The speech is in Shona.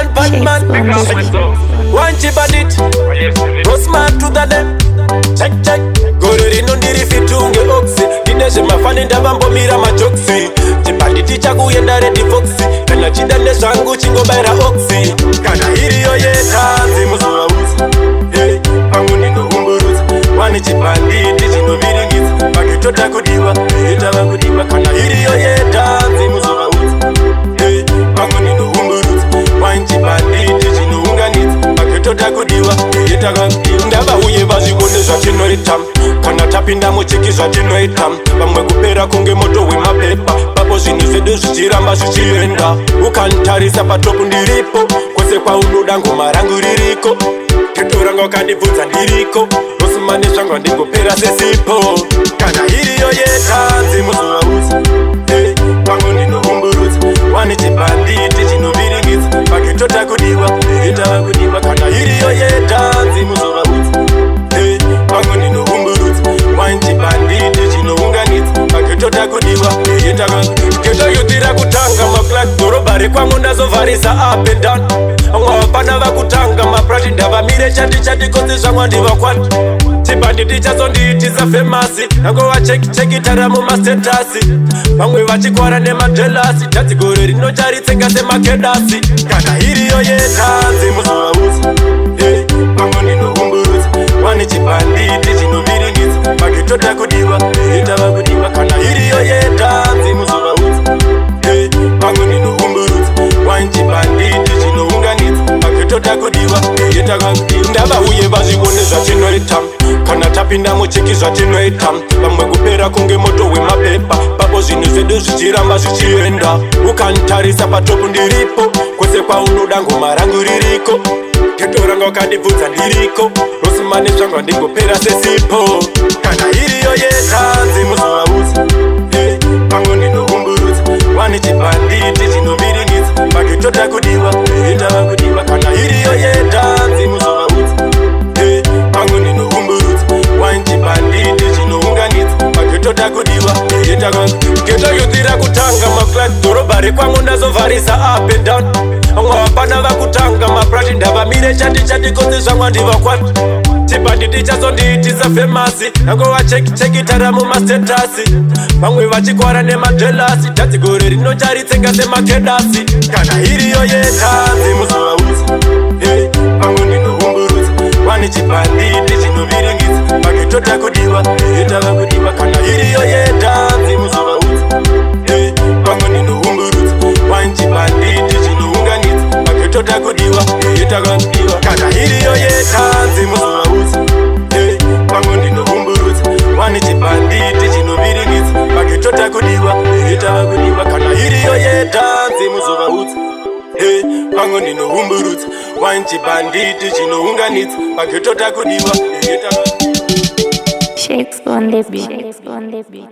Badman, badman. One chip at it. Go smart to the left. Check, check. Gore rino ndiri fit unge oxy. Ndine zvemafani ndavambomira majokes. Chibhanditi chakuenda Red Fox. Kana chida nezvangu chingobayira oxy. Kana iriyo yetanzi muzovaudza. Hey, pamwe ndinoumburudza. Wane chibhanditi chinoviringidza. Pakitoda kudiwa, tava kudiwa. Kana iriyo yetanzi muzovaudza. Hey, pamwe ndinoumburudza. Wane chibhanditi chinounganidza. Pakitoda kudiwa, tava kudiwa. Ndavauye vazvione zvatinoita kana tapinda muchiki zvatinoita. Vamwe kupera kunge moto wemapepa, papo zvinhu zvedu zvichiramba zvichienda. Ukantarisa patop ndiripo, kwese kwaunoda ngoma rangu ririko. Geto ranga ukandibvunza ndiriko, rosimane zvangu handigopera sesipo. Kana iriyo yetanzi muzovaudza. Hey, pamwe ndinoumburudza. Wane chibhanditi chinoviringidza. Pakitota kudiwa, tava kudiwa. Kana iriyo yetanzi muzovaudza. Hey, pamwe ndinoumburudza. Wane chibhanditi chinounganidza. Pakitota kudiwa, tava. Geto youth rakutanga maclub, dhorobha rekwangu ndazovharisa up and down. Vamwe hapana vakutanga maprati, ndavamire chati chati kotsi zvamwa ndivakwati. Chibhanditi chazondiitisa famous, nangova check check tara mumastatus. Vamwe vachikwara nemajealous, tadzi gore rino charitsenga semakedasi. Kana iriyo yetanzi muzovaudza. Hey, pamwe ndinoumburudza. Wane chibhanditi chinoviringidza. Pakitoda kudiwa, tava kudiwa. Kana iriyo yetanzi muzovaudza. Hey, pamwe ndinoumburudza. Wane chibhanditi chinounganidza. Pakitoda kudiwa, tava kudiwa. Ndavauye vazvione zvatinoita kana tapinda muchiki zvatinoita. Vamwe kupera kunge moto wemapepa, papo zvinhu zvedu zvichiramba zvichienda. Ukantarisa patop ndiripo, kwese kwaunoda ngoma rangu ririko. Geto ranga ukandibvunza ndiriko, rosimane zvangu handigopera sesipo. Kana iriyo yetanzi muzovaudza. Hey, pamwe ndinoumburudza. Wane chibhanditi chinoviringidza. Pakitoda kudiwa, tava kudiwa. Kana iriyo yetanzi muzovaudza. Hey, pamwe ndinoumburudza. Wane chibhanditi chinounganidza. Pakitoda kudiwa, tava. Geto youth rakutanga maclub, dhorobha rekwangu ndazovharisa up and down. Vamwe hapana vakutanga maprati, ndavamire chati chati kotsi zvamwa ndivakwati. Chibhanditi chazondiitisa famous, nangova check check tara mumastatus. Vamwe vachikwara nemajealous, tadzi gore rino charitsenga semakedasi. Kana iriyo yetanzi muzovaudza. Hey, pamwe ndinoumburudza. Wane chibhanditi chinoviringidza. Pakitoda kudiwa, tava kudiwa. Kana iriyo yetanzi muzovaudza. Hey, pamwe ndinoumburudza. Wane chibhanditi chinounganidza. Pakitoda kudiwa, tava kudiwa. Kana iriyo yetanzi muzovaudza. Hey, pamwe ndinoumburudza. Wane chibhanditi chinoviringidza. Pakitoda kudiwa, tava kudiwa. Kana iriyo yetanzi muzovaudza. Hey, pamwe ndinoumburudza. Wane chibhanditi chinounganidza. Pakitoda kudiwa, tava. Shakes on the beat. Shakes on the beat.